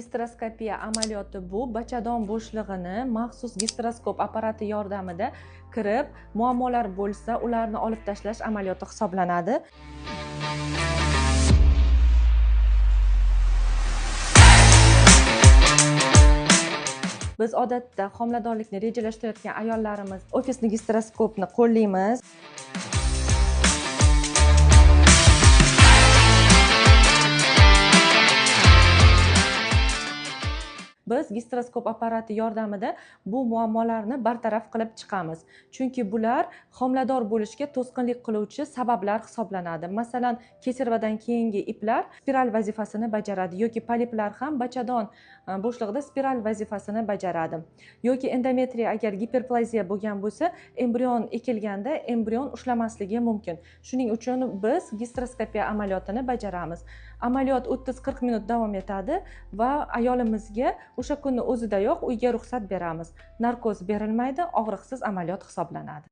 Gisteroskopiya amaliyoti bu bachadon bo'shlig'ini maxsus gisteroskop apparati yordamida kirib, muammolar bo'lsa, ularni olib tashlash amaliyoti hisoblanadi. Biz odatda homiladorlikni rejalashtirayotgan ayollarimiz ofisni gisteroskopni qo'llaymiz. Biz gisteroskop apparati yordamida bu muammolarni bartaraf qilib chiqamiz. Chunki bular homilador bo'lishga to'sqinlik qiluvchi sabablar hisoblanadi. Masalan, kesarvadan keyingi iplar spiral vazifasini bajaradi yoki poliplar ham bachadon bo'shlig'ida spiral vazifasini bajaradi. Yoki endometriya agar giperplaziya bo'lgan bo'lsa, embrion ekilganda embrion ushlamasligi mumkin. Shuning uchun biz gisteroskopiya amaliyotini bajaramiz. Amaliyot 30-40 minut davom etadi va ayolimizga o'sha kunni o'zidayoq uyga ruxsat beramiz. Narkoz berilmaydi, og'riqsiz amaliyot hisoblanadi.